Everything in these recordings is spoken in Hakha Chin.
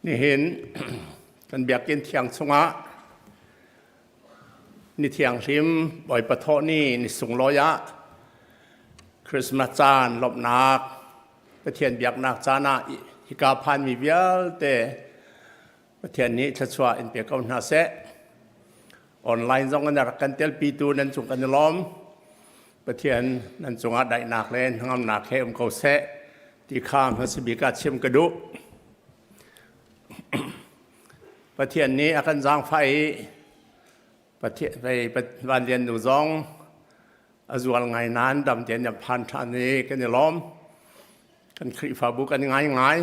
Nihin kan biakinn thiang chungah ni thianghlim Bawipa thawh ni ni sunglawi ah Christmas caan lawmhnak Pathian biaknak caan ah hika phanmi vialte Pathian nih thluachuah in pe ko hna seh. Online zong in rak kan telpitu nan cung kan i lawm. Pathian nan cungah daihnak le hnangamnak he um ko seh ti kha hmasabik ah chim ka duh. Pathian nih a kan zaangfah i Pathian Van Lian nu zong a zual ngai nain dam tein an phan ṭhan i kan i lawm. Kan Khrihfabu kan i ngai ngai.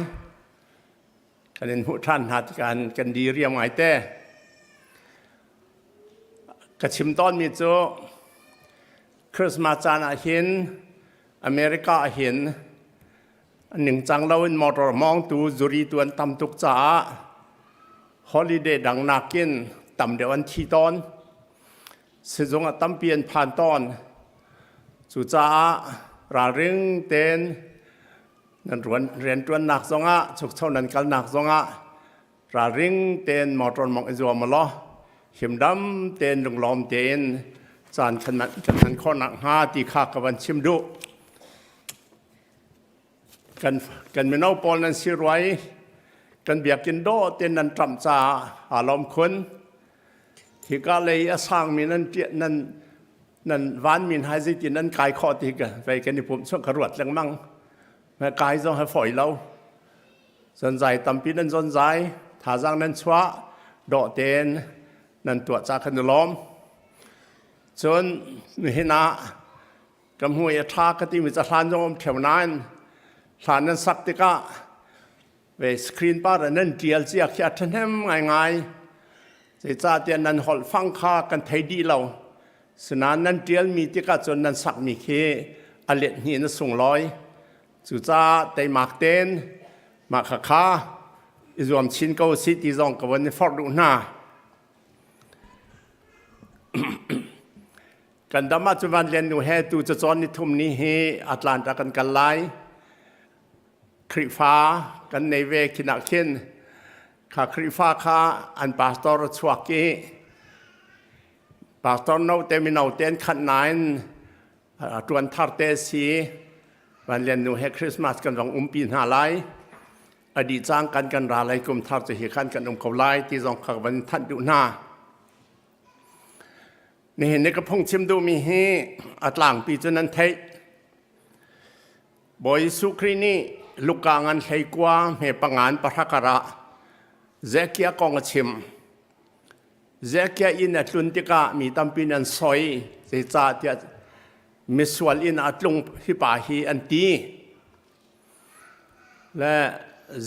Kan in hmuh ṭhan hna tikah kan di riam ngai te. Ka chim tawnmi cu Christmas caan ah hin America ah hin ningcang loin motor mawngtu zuritu an tam tuk caah holiday dang nakin tam deuh an thi tawn. Sizung ah tampi an phan tawn. Cucaah ralring tein nan rianṭuannak zongah chukcho nan kalnak zongah ralring tein motor mong i zuam law himdam tein lunglawm tein caan kan hman khawh nakhnga ti kha ka van chim duh. Kan mino pawl nan si ruai kan biakinn dawh tein nan ṭamh caah aa lawm khun. Hika lei a sangmi nan nan nan vanmi hna zeitin nan kai khawh ti ka vei kan i pumh chung ka ruat lengmang. Kai zong ha fawi lo. Zonzai tampi nan zonzai, thazaang nan chuah, dawh tein nan tuah ca kan i lawm. Cun nihin ah ka hmui a ṭha ka timi cahlan zong um ṭheo nain hlan nan sak tikah ve screen par ah nan ṭial cia khi a ṭhahnem ngaingai. Zeicahtiah nan holh fang kha kan thei dih lo. Sinain nan ṭialmi tikah cun nan sakmi khi a let hnih in a sunglawi. Cucaah teimak tein mah khakha i zuam chin ko si ti zong ka von i forh duh hna. Kan dam ahcun Van Lian nu he tu cacawn ni thum ni hi Atlanta kan kal lai. Khrihfa kan nei ve khin ah khin kha Khrihfa kha an pastor a chuak i pastor no te mino te an khanh nain ṭuan thar te si Van Lian nu he Christmas kan rong umpi hna lai. A dih cang kan kan ra lai kum thar cu hi khan kan um ko lai ti zong kha van thanh duh hna. Nihin ni ka phungchim duhmi hi a tlangpi cu nan theih. Bawi Jesuh Khrih nih Luka ngan 19 hme pangan pahra karah Zekiah kong a chim. Zekiah inn a tlun tikah mi tampi nih an soi, zeicahtiah misual inn ah a tlung hi pa hi an ti. Le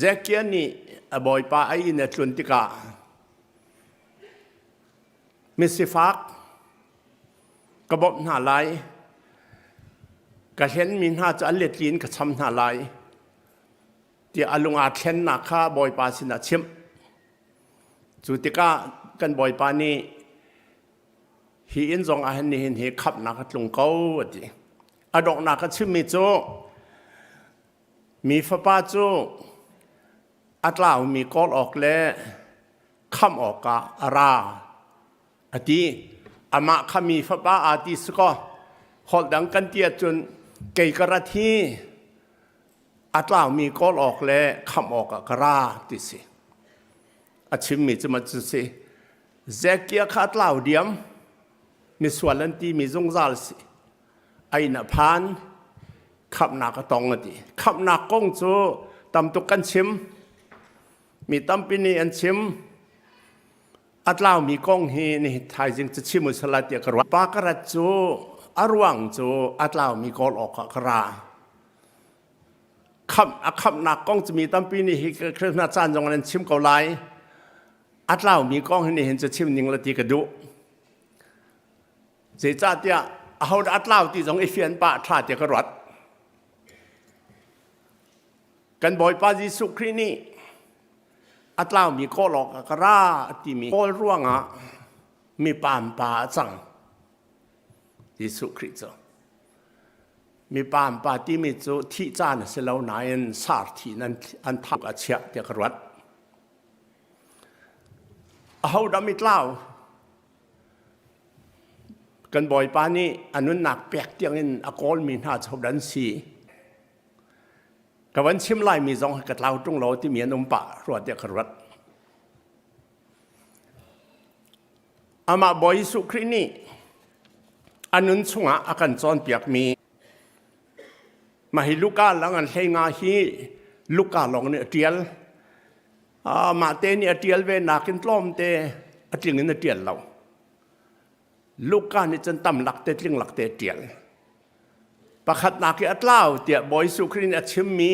Zekiah nih a bawipa a inn a tlun tikah Misifak ka bawmh hna lai, ka hlenmi hna cu an letli in ka cham hna lai, tiah a lung aa thlennak kha Bawipa sinah chimh. Cu tikah kan Bawipa nih hi inn zong ah hin nihin hi khamhnak a tlung ko a ti. A donghnak a chimmi cu mi fapa cu a tlaumi kawl awk le khamh awkah a ra a ti. Amah kha mi fapa aa ti si kaw holh dang kan ti ahcun kei ka rat hi a tlaumi kawl awk le khamh awkah ka ra ti si. A chimmi cu cu si. Zekiah kha a tlau diam. Misual an timi zungzal si. A inn a phan. Khamhnak a tong a ti. Khamhnak kong cu tam tuk kan chim. Mi tampi nih an chim. A tlaumi kong hi ni thaizing cu chim u sala tiah ka ruah. Pa ka rat cu a ruang cu a tlaumi kawl awkah ka ra. Khamh a khamhnak kong cu mi tampi nih hi Christmas caan zong an chim ko lai. A tlaumi kong hi nihin cu chim ning la ti ka duh. Zeicahtiah ahodah a tlau ti zong i fian pah ṭha tiah ka ruat. Kan Bawipa Jesuh Khrih nih a tlaumi kawl awk ah ka ra timi kawl ruangah mi pampa a cang. Jesuh Khrih cu mi pampa timi cu thih caan a si lo nain sar thi in an thak a chiah tiah ka ruat. Aho dah mitlau? Kan Bawipa nih a nunnak pek tiangin a kawlmi hna cu dan si. Ka van chim laimi zong ka tlau ṭung lo timi an um pah rua tiah ka ruat. Amah Bawi Jesuh Khrih nih a nun chungah a kan cawnpiakmi mah hi Luka lang an hlei nga hi Luka lawng nih a ṭial. Mah te nih a ṭial ve nakin tlawmte a tling in a ṭial lo. Luka nih cun tam lak te tling lak te a ṭial. Pakhatnak i a tlau tiah Bawi Jesuh Khrih nih a chimmi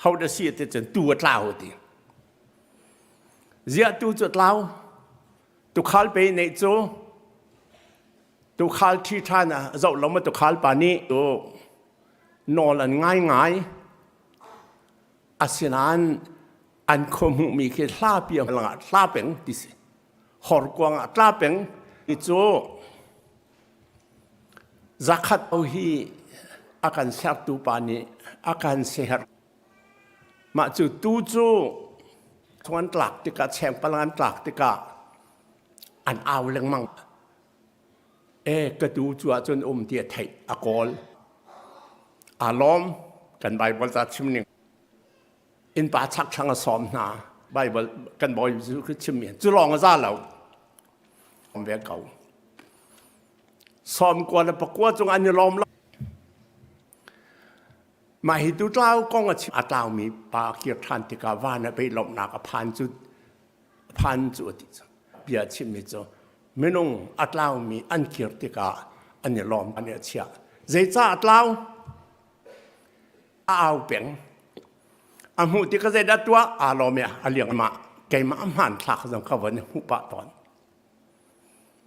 ho dah si ti cun tuu a tlau a ti. Ziah tuu cu a tlau? Tukhal pe neih cu tukhal ṭhi ṭhan a zoh lo ma tukhal pa nih tu nawl an ngai ngai. Asinain an khua hmuhmi khi hla pi langah tla peng ti si. Horkuang ah tla peng ti cu zakhat o hi a kan sertu pa nih a kan ser. Mah cu tu cu chung an tlak tikah chengpalang an tlak tikah an au lengmang. E ka tu cu ahcun um ti a theih a kawl. Aa lawm kan Bible ca chim ning. Innpa chakthlang a sawm hna. Bible kan bawi Jesuh Khrih chimmi cu lawng a za lo. Um ve ko. Sawm kua le pakua cung an i lawm lo. Mah hi tu tlau kong a chim a tlaumi pa a kir ṭhan tikah van ah pei lawmhnak a phan cu a phan cu a ti cu. Bia a chimmi cu minung a tlaumi an kir tikah an i lawm an i a chiah. Zeicah a tlau? A au peng. A hmuh tikah zeidah tuah? Aa lawm i a liang mah keimah a hmanthlak zong ka von i hmuh pah tawn.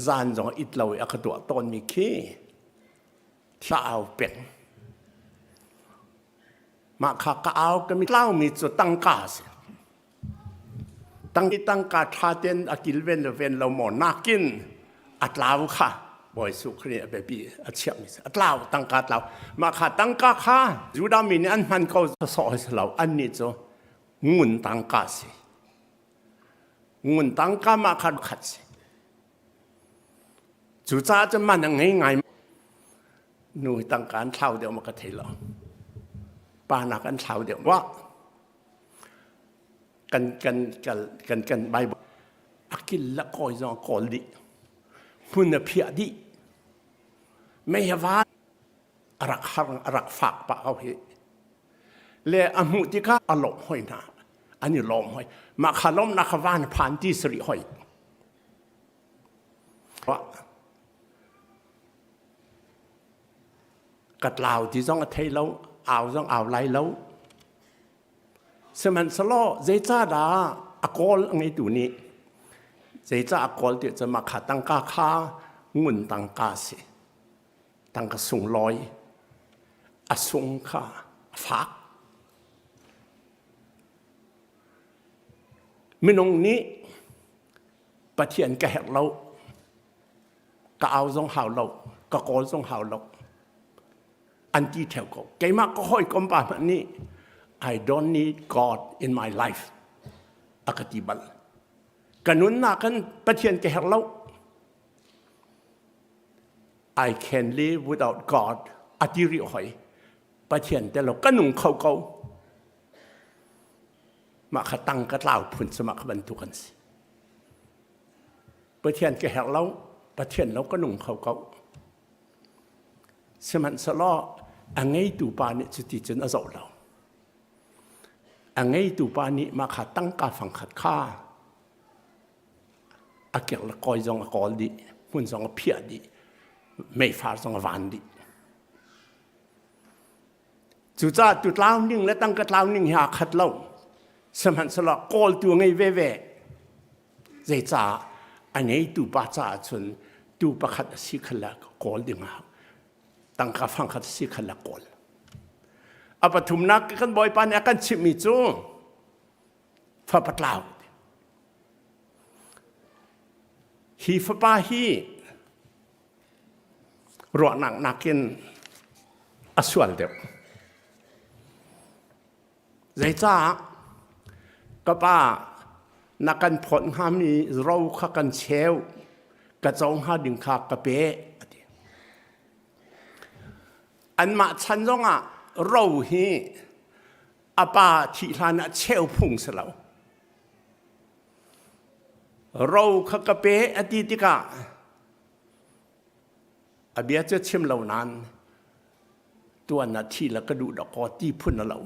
Zan zong it lo i a ka tuah tawnmi khi thla au peng. Mah kha ka au ka mi tlaumi cu tangka a si. Tang tangka ṭha tein a kilven le ven lo maw nakin a tlau kha Bawi Jesuh Khrih a biapi a chiahmi si. A tlau tangka tlau. Mah kha tangka kha Judah mi nih an hman ko sawh si lo. Annih cu ngun tangka si. Ngun tangka mah kha khat si. Cucaah cun man a ngei ngai. Nu hi tangka an thlau deuh ma ka thei lo. Pa nak an thlau deuh. Wa kan kan kan kan kan Bible a kil la kawi zong a kawl dih. Hmun a phiah dih. Mei a va a rak har a rak fak pah ko hi. Le a hmuh tikah a lawmh hoi hna. An i lawm hoi. Mah kha lawmhnak kha van phan ti sarih hoi. Ka tlau ti zong a thei lo, au zong au lai lo. Sihmanhsehlaw zeicahdah a kawl a ngeitu nih zeicah a kawl ti cu mah kha tangka kha ngun tangka a si. Tangka sunglawi a sung kha a fak. Minung nih Pathian ka herh lo, ka au zong hau lo, ka kawl zong hau lo. An ti theo ko. Keimah ka hawikom pa hmanh nih I don't need God in my life a ka ti bal. Ka nunnak kan Pathian ka herh lo. I can live without God a ti rih hoi. Pathian te lo ka nung kho ko. Mah kha tang ka tlau phun cu mah kha bantuk an si. Pathian ka herh lo, Pathian lo ka nung kho ko. Sihmanhsehlaw a ngeitu pa nih cuti cun a zoh lo. A ngeitu pa nih mah kha tangka fangkhat kha a kirh le kawi zong a kawl dih, hmun zong a phiah dih, meifar zong a van dih. Cucaah tu tlau ning le tangka tlau ning hi aa khat lo. Sihmanhsehlaw kawltu a ngei veve. Zeicah a ngeitu pa caah cun tu pakhat a si kha le kawl ding ah tangka fangkhat a si kha le kawl. A pathumnak kan Bawipa nih a kan chimhmi cu fapa tlau. Hi fapa hi ruahnak nakin a sual deuh. Zeicah ka pa Na kan phawt hngami ro kha kan cheu, ka co hnga ding kha ka pe, a ti. Anmah chan zongah ro hi a pa thih hlan ah cheu phung si lo. Ro kha ka pe a ti tikah a bia cu chim lo nain tuan ah thi la ka duh dakaw ti phun a lo.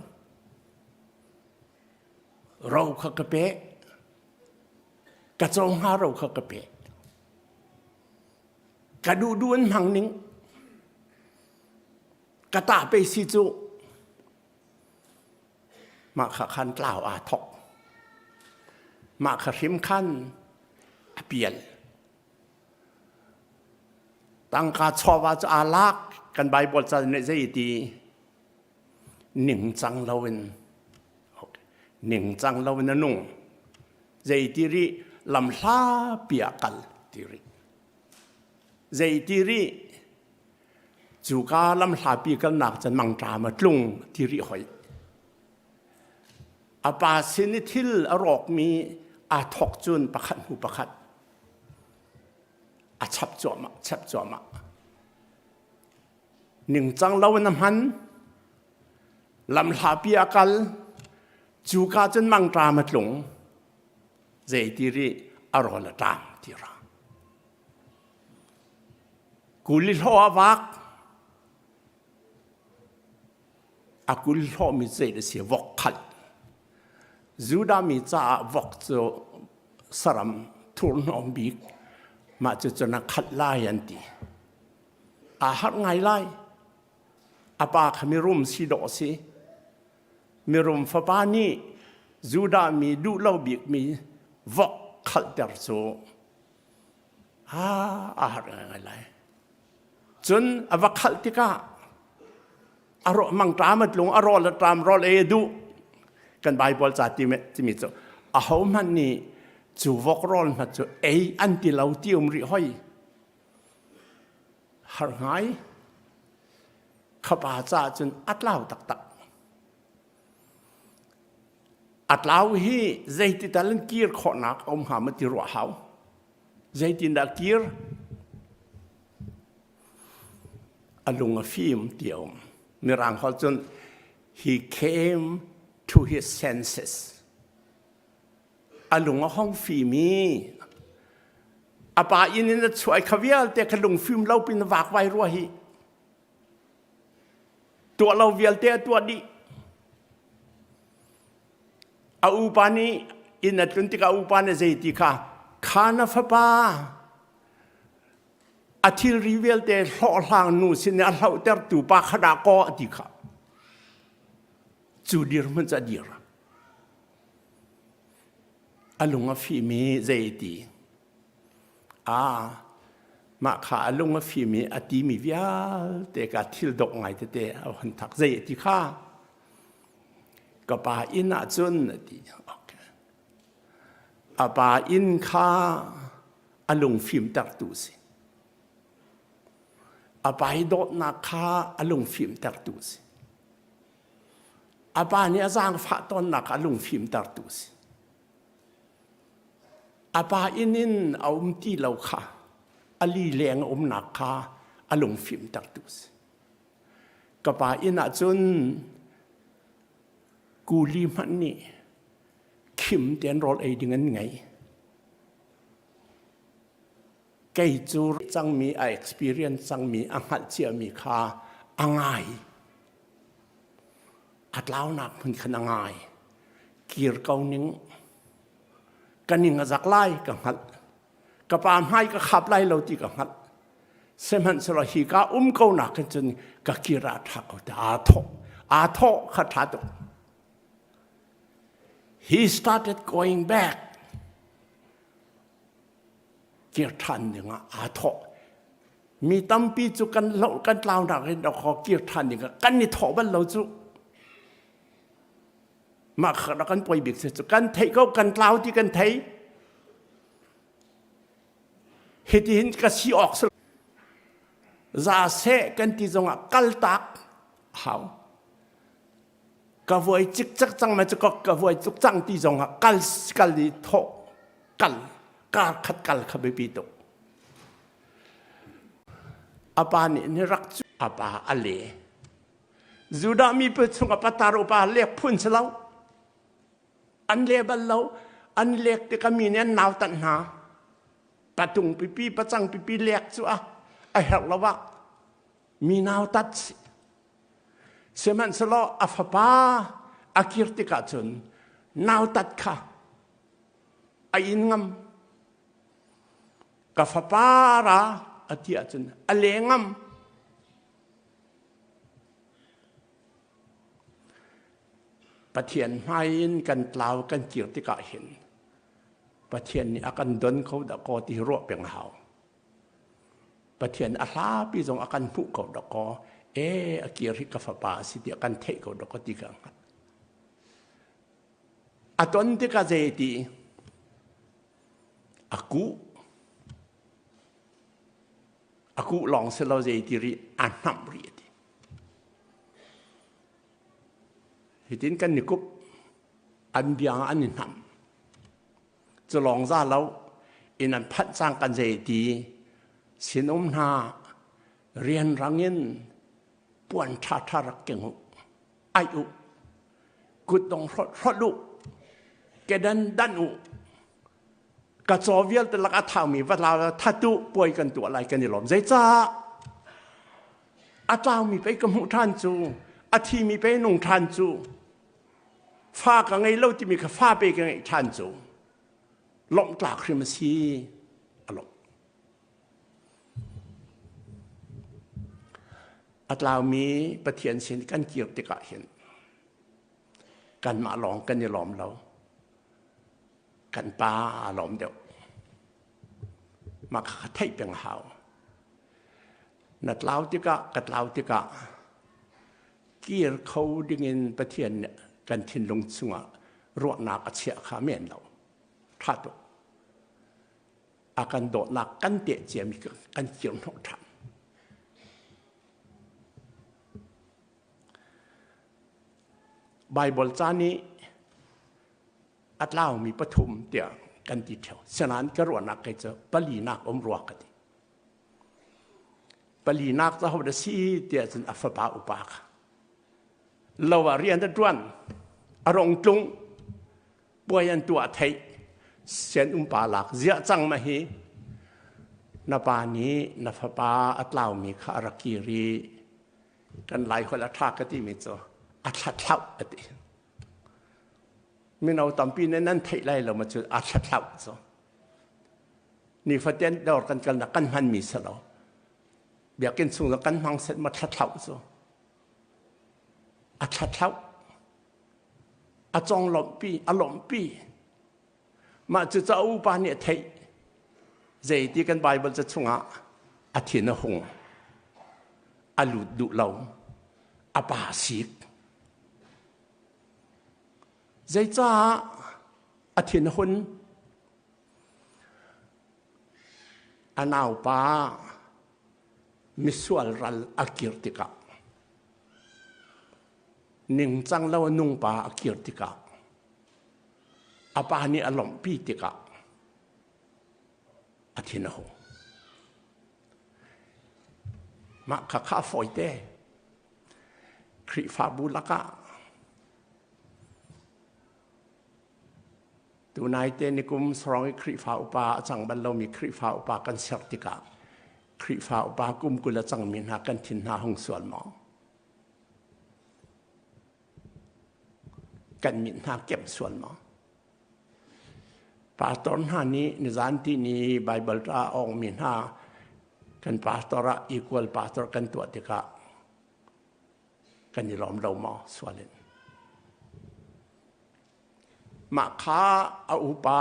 Ro kha ka pe. Ka co hnga ro kha ka pe. Ka duh duh in hmang ning. Ka ta pe si cu mah kha khan tlau aa thok. Mah kha hrim khan a pial. Tangka chawva cu aa lak kan Bible ca nih zei ti ningcang loin ningcang loin a nung zei ti rih lamhla pi ah kal ti rih zei ti rih cuka lamhla pi kalnak cun mangṭam a tlung ti rih hoi a pa sin i thil a rawkmi aa thawk cun pakhat hnu pakhat a chap cuahmah chap cuahmah ningcang lo in a hman lamhlapi a kal cuka cun mangṭam a tlung zeiti rih a rawl a ṭam ti ra kuli hlawh a vak a kul hlawhmi zei a si vok khalh Judah mi caah vok cu saram thurhnawm bik mah cu cun a khalh lai an ti aa harh ngai lai a pa kha mirum si dawh si mirum fapa nih Judah mi duh lo bikmi vok khalhter cu aa harh ngai lai cun a va khalh tikah a rawh mangṭam a tlung a rawl a ṭam rawl ei a duh kan Bible ca timi cu ahohmanh nih cu vok rawl hna cu ei an ti lo ti um rih hoi har ngai khapa caah cun a tlau taktak a tlau hi zeiti tal in kir khawhnak a um hnga ma ti ruah hau zeitindah kir a lung a fim ti a um mirang holh cun he came to his senses a lung a hong fim i a pa inn in a chuah kha vialte kha lungfim lo pin vakvai rua hi tuah lo vialte a tuah dih a upa nih inn a tlun tikah a upa nih zei ti kha kha na fapa a thilri vialte hlawhhlang nu sin a hlohtertu pa kha dah kaw a ti kha cu dirhmun cu a dir a lung a fim i zei ti a mah kha a lung a fim i a timi vialte ka thil dawh ngai tete a hon thak zei ti kha ka pa inn ah cun a ti okay. A pa inn kha a lung fimtertu si a pa i dawtnak kha a lung fimtertu si A pa nih a zaangfah tawnnak a lungfimtertu a si. A pa inn in a um ti lo kha a li leng a umnak kha a lungfimtertu a si. Ka pa inn ah cun kuli hmanh nih khim tein rawl ei ding an ngei. Kei cu cangmi a experience cangmi a hngalh ciami kha a ngai. A tlaunak hmun khan a ngai. Kir ko ning. Ka ning a zak lai ka hngalh. Ka pa hmai ka khap lai lo ti ka hngalh. Sihmanhsehlaw hi ka um ko nak hin cun ka kir ah ṭha ko ti aa thawh. Aa thawh kha ṭha tuk. He started going back. Kir ṭhan dingah aa thawh. Mi tampi cu kan loh kan tlaunak in dawkaw kir ṭhan dingah kan i thawh bal lo cu. Mah kha kan poi bik si cu kan theih ko kan tlau ti kan thei. Hitihin ka si awk si za seh kan ti zongah kaltak hau. Ka vuai cikcek cang ma cu ka vuai tuk cang ti zongah kal kal i thawh. Kal kar khat kal kha biapi tuk. A pa nih ni rak cu a pa a le. Judah mi pa chung a patar upa lek phun si lo. An le bal lo. An lek tikah mi nih an nautat hna. Patung pipi pacang pipi lek cu a a herh lo ah mi nautat si. Sihmanhsehlaw a fapa a kir tikah cun nautat kha a in ngam. Ka fapa ra a ti ahcun a le ngam. Pathian hmai in kan tlau kan kir tikah hin Pathian nih a kan don kho dah kaw ti ruah peng hau. Pathian a hlapi zong a kan hmuh ko dah kaw e a kir hi ka fapa a si ti a kan theih ko dah kaw ti ka hngalh. A ton tikah zei ti a kuh a kuh lawng si lo zei ti rih a hnamh rih a ti. Hitin kan ni kup an biang an i hnamh. Cu lawng za lo in an phanh cang kan zei ti sinum hna rianrang in puan ṭhaṭha rak keng u ai u kut dong hrolh hrolh u kedan dan u ka caw vialte lak a thaumi va la thatu puai kan tuah lai kan i lawm zeicah a tlaumi pei ka hmuh ṭhan cu a thimi pei nung ṭhan cu fa ka ngei lo timi kha fa pe ka ngeih ṭhan cu lawmh tlak hrim a si a lawmh a tlaumi Pathian sin kan kir tikah hin kanmah lawng kan i lawm lo kan pa aa lawm deuh mah kha theih peng hau na tlau tikah ka tlau tikah kir kho dingin Pathian nih kan thinlung chungah ruahnak a chiah kha men lo ṭha tuk a kan dawtnak kan teh ciami kan kir hnawh ṭhan Baibal ca nih a tlaumi pathum tiah kan ti ṭheo. Sinain ka ruahnak kei cu palinak um rua ka ti. Palinak cu hodah si tiah cun a fapa upa kha. Lo ah rian a ṭuan, a rong tlung, puai an tuah theih, sian umpa lak ziah cang ma hi na pa nih na fapa a tlaumi kha a rak kir i kan lai holh a ṭha ka timi cu a thlathlauh a ti. Mino tampi nih nan theih lai lo ma cu a thlathlauh cu. Nifatin dawr kan kalnak kan hmanmi si lo. Biakinn chung zong kan hmang set ma thlathlauh cu. A thlathlauh. A conglawmhpi, a lawmhpi. Mah cu ca upa nih a theih. Zeiti kan Baibal ca chungah a thin a hung. A lut duh lo. A pa sik. Zeicah a thin a hun? A naupa misual ral a kir tikah ningcang lo a nungpa a kir tikah a pa nih a lawmhpi tikah a thin a hung. Mah kha kha a fawite. Khrihfabu lakah tunai te nikum sarong i Khrihfa upa a cang bal lomi Khrihfa upa kan ser tikah Khrihfa upa kum 20 a cangmi hna kan thin hna hung sual maw? Kan mit hna kem sual maw? Pastor hna nih nizan ti ni Bible ta awngmi hna kan pastor ah equal pastor kan tuah tikah kan i lawm lo maw sual in. Mah kha a upa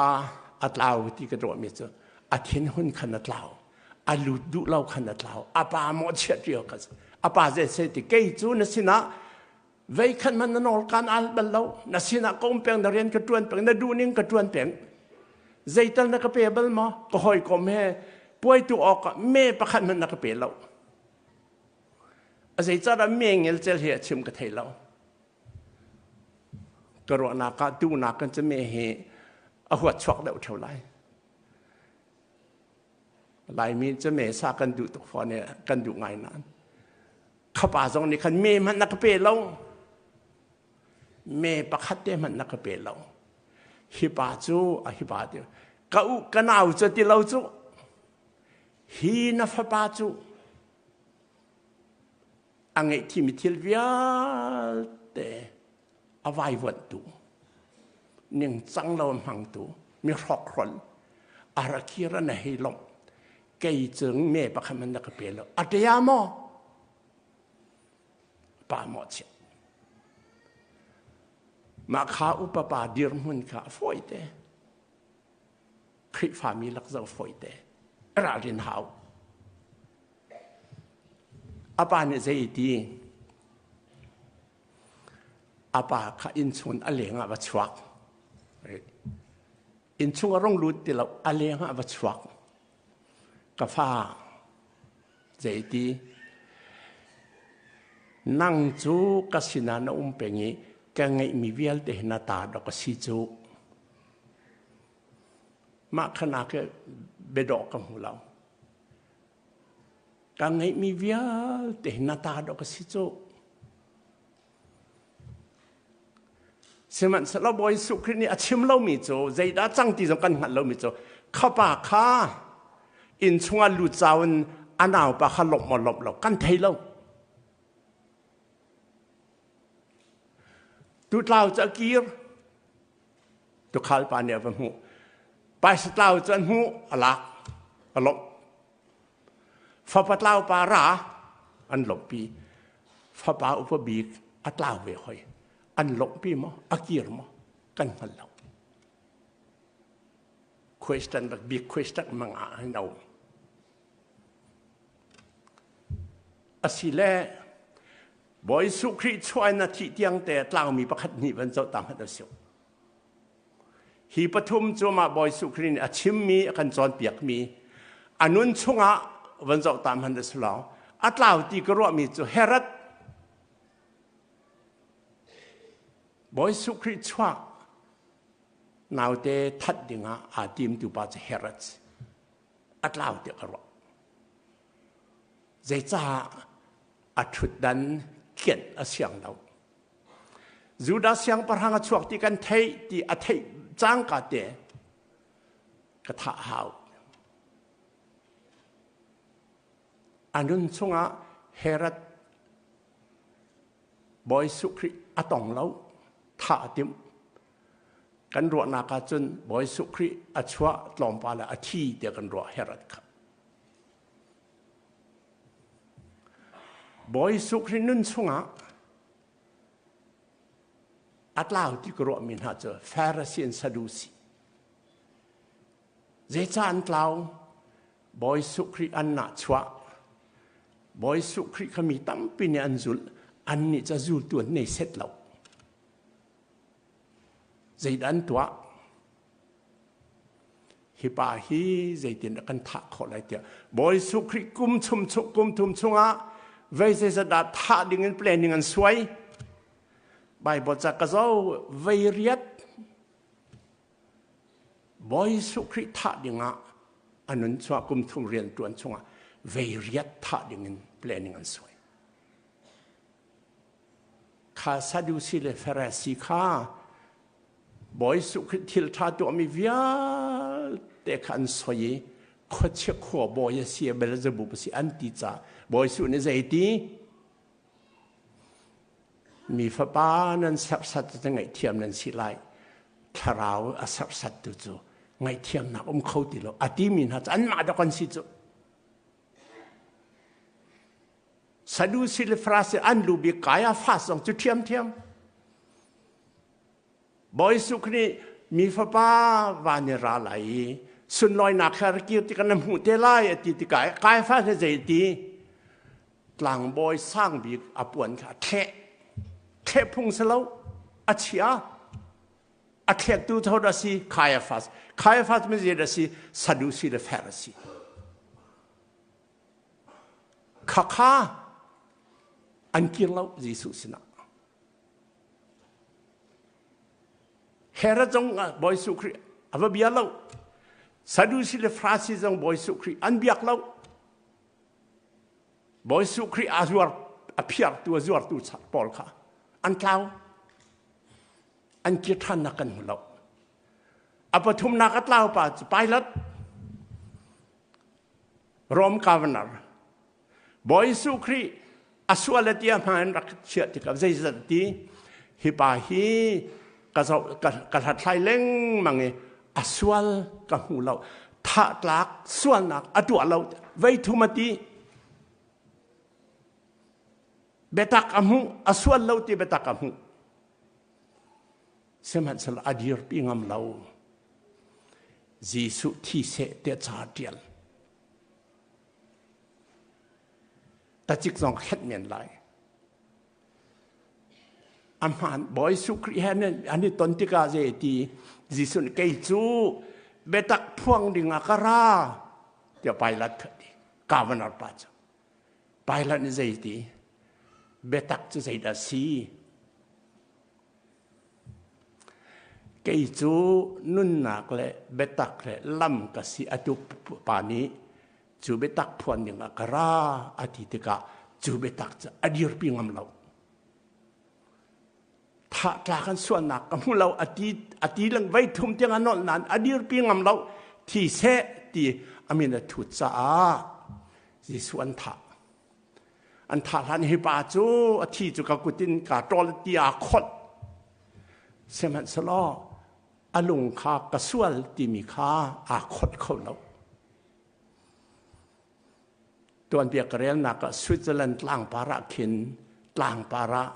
a tlau ti ka ruahmi cu a thinhun khan a tlau a lut duh lo khan a tlau a pa mawhchiat rio ka a pa zei sai ti kei cu na sinah vei khan man na nawl kan al bal lo na sinah ka um peng na rian ka tuan peng na duh ning ka tuan peng zeital na ka pe bal maw ka hawikom he puai tu awk ah me pakhat hmanh na ka pe lo a zeicahdah me ngelcel hi a chim ka thei lo ka ruahnak ah duhnak kan cu me hi a huat chuak deuh theo lai. Laimi cu me sa kan duh tuk fawn i kan duh ngai nain khapa zong nih khan me hmanh na ka pe lo. Me pakhat te hmanh na ka pe lo. Hi pa cu a hi pa ti ka u ka nau cu ti lo cu hi na fapa cu a ngeih thimi thil vialte a vaivuanhtu ningcang lo a hmangtu mi hrawkhrol a rakir na hei lawmh kei cung me pakhat man na ka pe lo a ṭia maw pa maw chiah mah kha upa pa dirhmun kha a fawi te Khrihfami lak zo fawi te ralrin hau A pa nih zei ti? A pa kha innchung a leng ah va chuak. Innchung a rung lut ti lo, a leng ah va chuak. Ka fa zei ti? Nang cu ka sinah na um peng i ka ngeihmi vialte hi na ta dok a si cu. Mah kha ke biadawh ka hmu lo. Ka ngeihmi vialte na ta dawh ka si cu. Sihmanhsehlaw Bawi Jesuh Khrih nih a chim lomi cu zeidah cang ti zong kan hngalh lomi cu khapa kha inn chungah lut zau in a naupa kha lawmh maw lawmh lo kan thei lo. Tutlau cu a kir tukhal pa nih a va hmuh. Paisa tlau cu an hmuh a lak a lawmh. Fapa tlau pa ra an lawmhpi. Fapa upa bik a tlau ve hoi. An lawmhpi maw a kir maw kan hngal lo. Question bak big question mang ah an um. Asile Bawi Jesuh Khrih chuah in a thih tiang te tlaumi pakhat hnih van zoh ta hmanh usih. Hi pathum cu mah Bawi Jesuh Khrih nih a chimmi a kan cawnpiakmi a nun chungah van zoh ta hmanh usih law a tlau ti ka ruahmi cu Herod Bawi Jesuh Khrih chuah naute that dingah aa timtu pa cu Herod a tlau tiah ka ruah. Zeicah a ṭhutdan kianh a siang lo. Judah siangpahrang a chuak ti kan theih ti a theih cangka te ka thah hau. A nun chungah Herod Bawi Jesuh Khrih a tong lo thah a timh. Kan ruahnak ah cun Bawi Jesuh Khrih a chuah tlawmpal ah a thi tiah kan ruah Herod kha. Bawi Jesuh Khrih nun chungah a tlau ti ka ruahmi hna cu Pharisee and Sadducee. Zeicah an tlau? Bawi Jesuh Khrih an nahchuah. Bawi Jesuh Khrih kha mi tampi nih an zulh. Annih cu zultu an nei set lo. Zeidah an tuah? Hi pa hi zeitin dah kan thah khawh lai tiah Bawi Jesuh Khrih kum chum kum thum chungah vei zeizat dah thah ding in planning an suai. Bible ca ka zo vei riat Bawi Jesuh Khrih thah dingah a nun chuah kum thum rian tuan chungah vei riat thah ding in planning an suai. Kha Sadusi le Farasi kha Bawi Jesuh Khrih thil ṭha tuahmi vialte kha an soi i khuachia khua bawi a si Beelzebub a si an ti caah Bawi Jesuh nih zeiti mi fapa nan serhsat cu ngaihthiam nan si lai thlarau a serhsattu cu ngaihthiamnak um kho ti lo a timi hna cu anmah dok an si cu Sadusi le Farasi an lu bik Kaiafas zong cu ṭhiamṭhiam Bawi Jesuh nih mi fapa van i ra lai i sunlawinak he ra kir tikah na hmuh te lai a ti tikah Kaiafas nih zei ti tlangbawi sang bik a puan kha a thleh thleh phung si lo a chia a thlektu tho dah si Kaiafas Kaiafas mi zei dah si Sadusi le Pharisee khakha an kir lo Jesuh sinah Herod zong Bawi Jesuh Khrih a va bia lo. Sadusi le Farasi zong Bawi Jesuh Khrih an biak lo. Bawi Jesuh Khrih a zuar a phiartu a zuartu pawl kha an tlau. An kir ṭhannak kan hmu lo. A pathumnak a tlau pa cu Pilate Rome governor Bawi Jesuh Khrih a sual a tia hma in rak chiah tikah zeizat ti hi pa hi ka zoh ka hlathlai lengmang i a sual ka hmu lo thah tlak sualnak a tuah lo vei thum a ti biatak a hmuh a sual lo ti biatak a hmuh sihmanhsehlaw a dirpi ngam lo Jesuh thi seh tiah ca ṭial Tacik zong khenh men lai. A hmaan Bawi Jesuh Khrih he an i ton tikah zei ti Jesuh nih kei cu biatak phuang ding ah ka ra tiah Pilate kha ti. Governor pa cu. Pilate nih zei ti? Biatak cu zeidah si? Kei cu nunnak le biatak le lam ka si atu pa nih cu biatak phuan ding ah ka ra a ti tikah cu biatak cu a dirpi ngam lo. Thah tlak an sualnak ka hmu lo a ti a ti lang vei thum tiang a nolh nain a dirpi ngam lo thi seh ti a min a thut caah Jesuh an thah. An thah hlan hi pa cu a thi cu ka kut in kaa ṭawl ti aa kholh. Sihmanhsehlaw a lung kha ka sual timi kha aa kholh kho lo. Tuanbia ka relnak ah Switzerland tlangpar ah khin tlangpar ah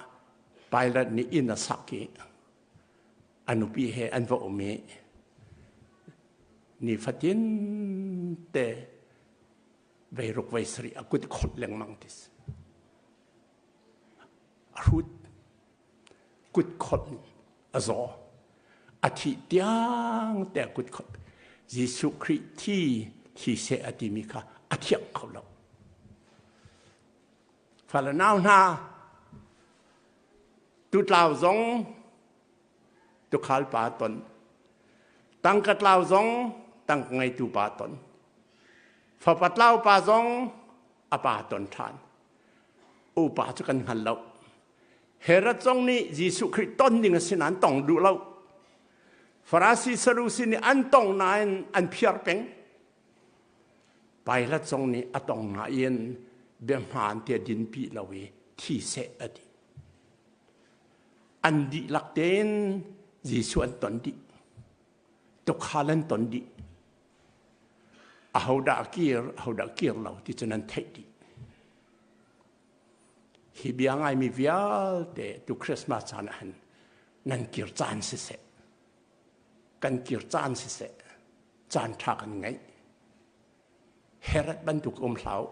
pilot nih inn a sak i a nupi he an va um i nifatin te vei ruk vei sarih a kut kholh lengmang ti si. A hrut kut kholh in a zaw. A thih tiang te a kut kholh. Jesuh Khrih thi thi seh a timi kha a thiang kho lo. Fale nau hna tutlau zong tukhal pa ton tangka tlau zong tangka ngeitu pa ton fapa tlau pa zong a pa ton ṭhan upa cu kan hngal lo Herod zong nih Jesuh Khrih ton ding a si nain tong duh lo Farasi Sadusi nih an tong nain an phiar peng Pilate zong nih a tong nain bia hmaan te dinpi lo i thi seh a ti An dihlak tein Jesuh an ton dih. Tukhal an ton dih. Ahodah kir, ahodah kir lo ti cu nan theih dih. Hi bia ngaimi vialte tu Christmas caan ah hin nan kir caan siseh, kan kir caan siseh, caan ṭha kan ngeih. Herod bantuk um hlah u.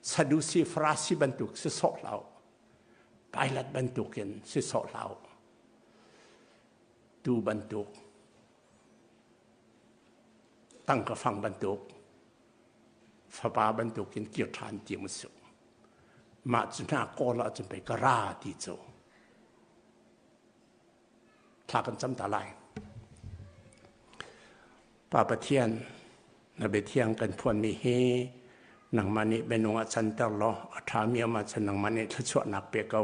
Sadusi, Farasi bantuk si sawh hlah u. Pilate bantukin si sawh hlah u. Tu bantuk, tangka fang bantuk, fapa bantukin kir ṭhan ti mu su. Mah cu hna kawl ahcun pei ka ra ti cu. Thla kan cam ta lai. Pa Pathian, na biathiang kan phuanmi hi nangmah nih bianung ah canter law a ṭhami um ahcun nangmah nih thluachuahnak pe ko.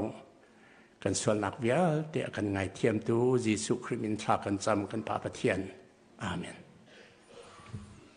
Kan sualnak vialte a kan ngaithiamtu Jesuh Khrih min thla kan cam kan Pa Pathian. Amen.